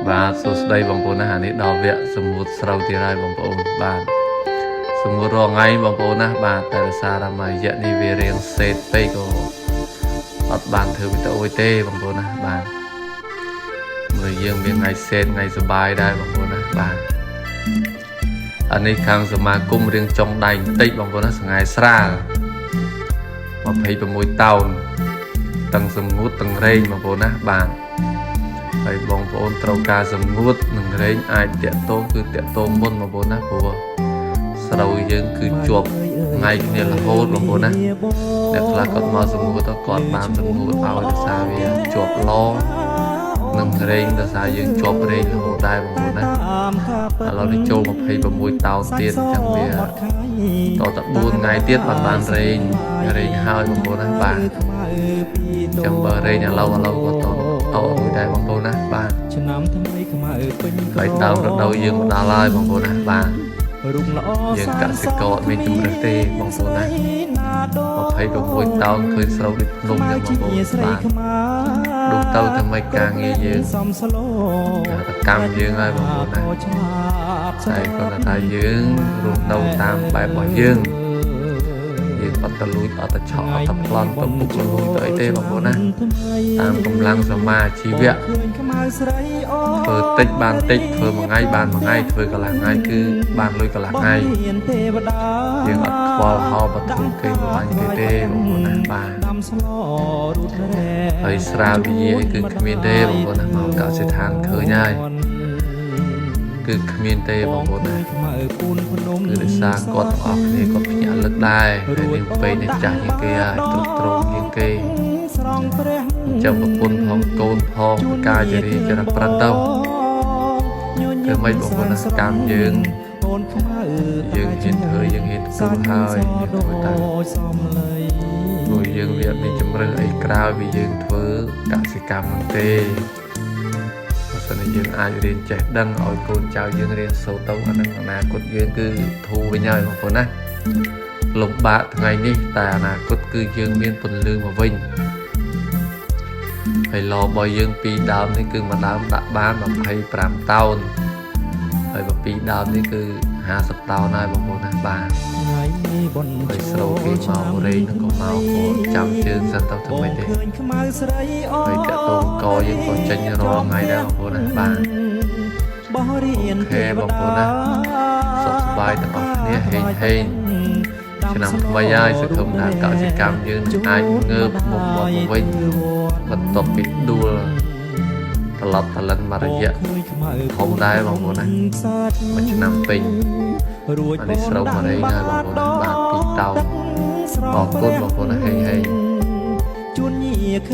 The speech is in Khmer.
បាទសួស្តីបងប្អូនណាអានេះដល់វគ្គសម្ងួតស្រូវទៀតហើយបងប្អូនបាទសម្ងួតរាល់ថ្ងៃបងប្អូនណាបាទតែដោយសារតែមួយរយៈនេះវារៀងសេតពេកក៏អត់បានធ្វើវីដេអូទេបងប្អូនណាបាទមើលយើងមានថ្ងៃសេតថ្ងៃសប្បាយដែរបងប្អូនណាបាទអានេះខាងសមាគមរៀងចុងដៃបន្តិចបងប្អូនណាសង្ហែស្រាល26តោនទាំងសម្ងួតទាំងរែងបងប្អូនណាបាទ ហើយបងប្អូនត្រូវការសម្ងួតនិងរែងអាចតាក់ទងគឺតាក់ទងមុនបងប្អូនណាព្រោះស្រូវយើងគឺជាប់ថ្ងៃគ្នារហូតបងប្អូនណាអ្នកខ្លះគាត់មកសម្ងួតទៅគាត់បានសម្ងួតឲ្យដោយសារវាជាប់ឡនិងរែងដោយសារយើងជាប់រែងរហូតដែរបងប្អូនណាឥឡូវនេះចូល26តោនទៀតអញ្ចឹងវាតតែ4ថ្ងៃទៀតបានបានរែងរែងហើយបងប្អូនណាបាទអញ្ចឹងបើរែងឥឡូវឥឡូវក៏តតរួចដែរបងប្អូនណាបាទ ឆ្នាំថ្មីខ្មៅពេញ ហើយដើមរដូវយើងមកដល់ហើយបងប្អូនណាបាទ រូបល្អ យើងកសិករអត់មានជំរើសទេបងប្អូនណា26តោនឃើញស្រូវដូចភ្នំចឹងបងប្អូនបាទដុះទៅធ្វើម៉េចការងារយើង សំស្លោ គេថាកម្មយើងហើយបងប្អូនណាតែគាត់ថាយើងរស់នៅតាមបែបរបស់យើងយើងអត់ទៅលួចអត់ទៅឆក់អត់ទៅប្លន់ទៅពុកលួចទៅអីទេបងប្អូនណាតាមកម្លាំងសមាជីវៈធ្វើតិចបានតិចធ្វើមួយថ្ងៃបានមួយថ្ងៃធ្វើកន្លះថ្ងៃគឺបានលុយកន្លះថ្ងៃយើងអត់ខ្វល់ហោបធូគេប្របាញ់គេទេបងប្អូនណាបាទហើយស្រាវិយាគឺគ្មានទេបងប្អូនណាមកកសិដ្ឋានឃើញហើយគឺគ្មានទេបងប្អូនណាគឺដោយសារគាត់ទាំងអស់គ្នាគាត់ភ្ញាក់លឹកដែរហើយនេះពេលនេះចាស់ជាងគេហើយទ្រុឌទ្រោមជាងគេចាំប្រពន្ធផងកូនផងការជរីចរប្រិតទៅធ្វើម៉េចបងប្អូនណាកម្មយើងយើងហ៊ានធ្វើយើងហ៊ានទទួលហើយយើងធ្វើទៅព្រោះយើងវាអត់មានជំរើសអីក្រៅពីយើងធ្វើកសិកម្មហ្នឹងទេបើសិនជាយើងអាចរៀនចេះដឹងឲ្យកូនចៅយើងរៀនសូត្រទៅអានឹងអនាគតយើងគឺធូរវិញហើយបងប្អូនណាលំបាកថ្ងៃនេះតែអនាគតគឺយើងមានពន្លឺមកវិញហើយឡរបស់យើងពីរដើមនេះគឺមួយដើមដាក់បាន25តោនហើយបើពីរដើមនេះគឺ50តោនហើយបងប្អូនណាបាទហើយស្រូវគេមករែងហ្នឹងក៏មកក៏ចាំជើងសិនទៅធ្វើម៉េចទេហើយតាក់ទងកយើងក៏ចេញរាល់ថ្ងៃដែរបងប្អូនណាបាទ OK បងប្អូនណាសុខសប្បាយទាំងអស់គ្នាហេងហេងឆ្នាំថ្មីហើយសង្ឃឹមថាកសិកម្មយើងនឹងអាចងើបមុខមកវិញបន្ទាប់ពីដួលត្រឡប់តលិនមួយរយៈធំដែរបងប្អូនណាមួយឆ្នាំពេញអានេះស្រូវមករែងហើយបងប្អូនណាបាទ2តោនអរគុណបងប្អូនណាហេងហេង ជួនញីឃើ